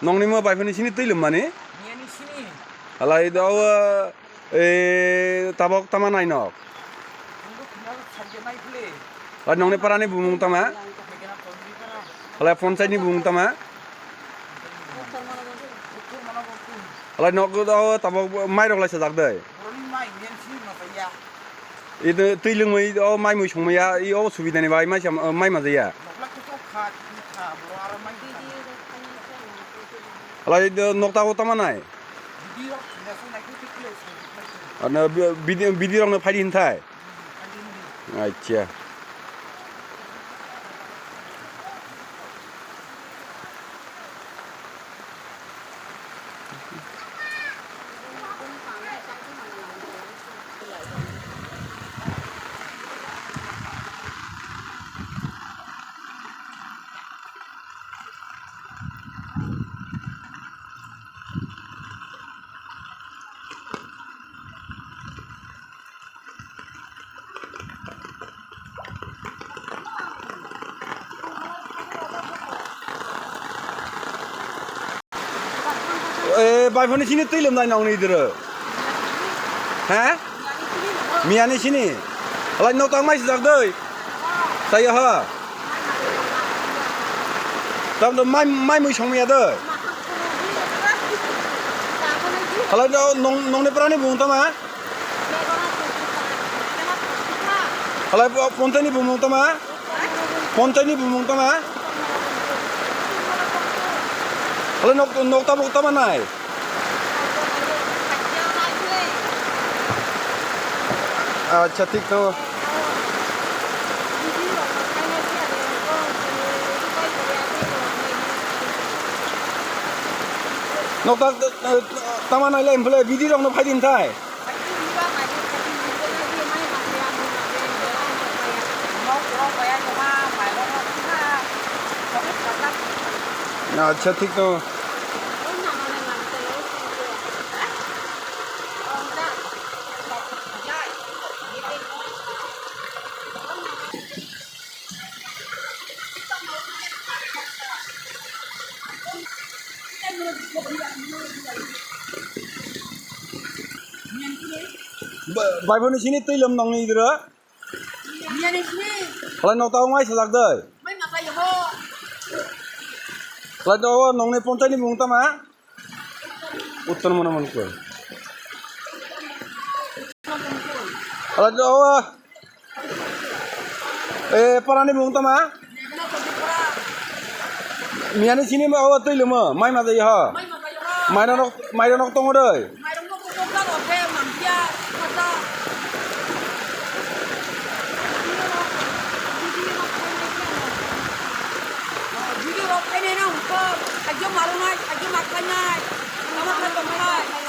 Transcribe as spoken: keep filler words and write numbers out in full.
Nokni mo bai phone ni sini twi lwmmani? Niyani sini. Halai do, eh, tabok tama nai nok? Nungbo khna sajya nai phule. Halai nokni parani bumung tama? Halai ponchai ni bumung tama? Halai nok do tabok mai rok lai sajak dai? Boroni mai niyani sini ma saya. Ito twi lwngwi o mai mui songmaya, i o subidani bai mai sam-, mai majaya. Nokla kuchuk kha, kha, boro aro mai kha. Halai do nokta o tama nai? Bidi rok, nesu nai kuchuk kle, so. Ano bi-, bidi, bidi rok no phaidi hinthai? Hmm, phaidi hinthai. Acha. Eh, bai phone ni sini twi lwmnai nokni idro. He? Miyani sini. Halai nok tang mai sijak doi. Saya ha. Tam do mai, mai mui songmaya doi. Halai do nong, nokni parani bumung tama? Halai ponchai ni bumung tama? Ponchai ni bumung tama? Halai nok, nok tabok tama nai? Acha, thik tongo. Nok ta, tama nai le, bidi rok no phai din thai. Acha, thik tongo. Ba-, bai phone ni sini twi lwm nokni idro. Halai nok ta ong mai sajak doi. Halai nok o nokni ponchai ni bumung tama? Uttor Mona Mankoi. Halai nok o, eh, parani bumung tama? Miyani sini ma o twi lwmo, mai majai ho. Mai majai ho. Mairok nok, mairok nok tongo doi. Mairok nok tongo doi, oke, mangya, kata. Video rok khainai na hukor, khajo marunai, khajo makhainai, tama khajo makhainai.